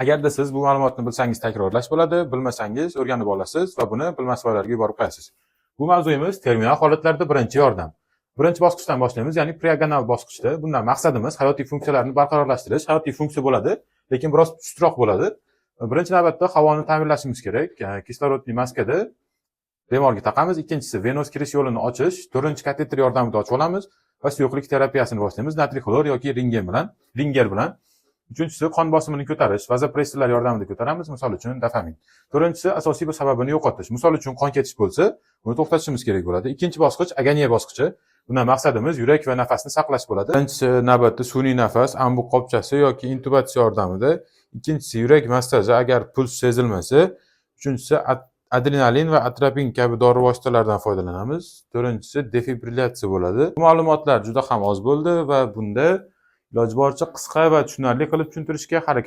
Agarda siz bu ma'lumotni bilsangiz, takrorlash bo'ladi, bilmasangiz, o'rganib olasiz va buni bilmasvoylarga yuborib qo'yasiz. Bu mavzuyimiz terminal holatlarda birinchi yordam. Birinchi bosqichdan boshlaymiz, ya'ni preagonal bosqichda. Bundan maqsadimiz hayotiy funksiyalarni barqarorlashtirish. Hayotiy funksiya bo'ladi, lekin biroz sustroq bo'ladi. Birinchi navbatda havoni ta'minlashimiz kerak. Kislorodli maskada bemorga taqamiz. Ikkinchisi, venoz kirish yo'lini ochish. To'rtinchi, kateter yordamida ochib olamiz va suyuqlik terapiyasini boshlaymiz natriy xlor yoki ringen bilan, ringer bilan. Uchinchisi, qon bosimini ko'tarish, vazopressorlar yordamida ko'taramiz, misol uchun, dofamin. To'rtinchisi, asosiy bu sababini yo'qotish. Misol uchun, qon ketish bo'lsa, buni to'xtatishimiz kerak bo'ladi. Ikkinchi bosqich agoniya bosqichi. Bundan maqsadimiz yurak va nafasni saqlash bo'ladi. Birinchisi navbatda sun'iy nafas, ambu qopchasi yoki intubatsiya yordamida. Ikkinchisi, yurak massaji, agar puls sezilmasa. Uchinchisi, adrenalin va atropin kabi dori vositalaridan foydalanamiz. To'rtinchisi, defibrillyatsiya bo'ladi. Bu ma'lumotlar juda ham oz bo'ldi va bunda iloji boricha qisqa va tushunarli qilib tushuntirishga harakat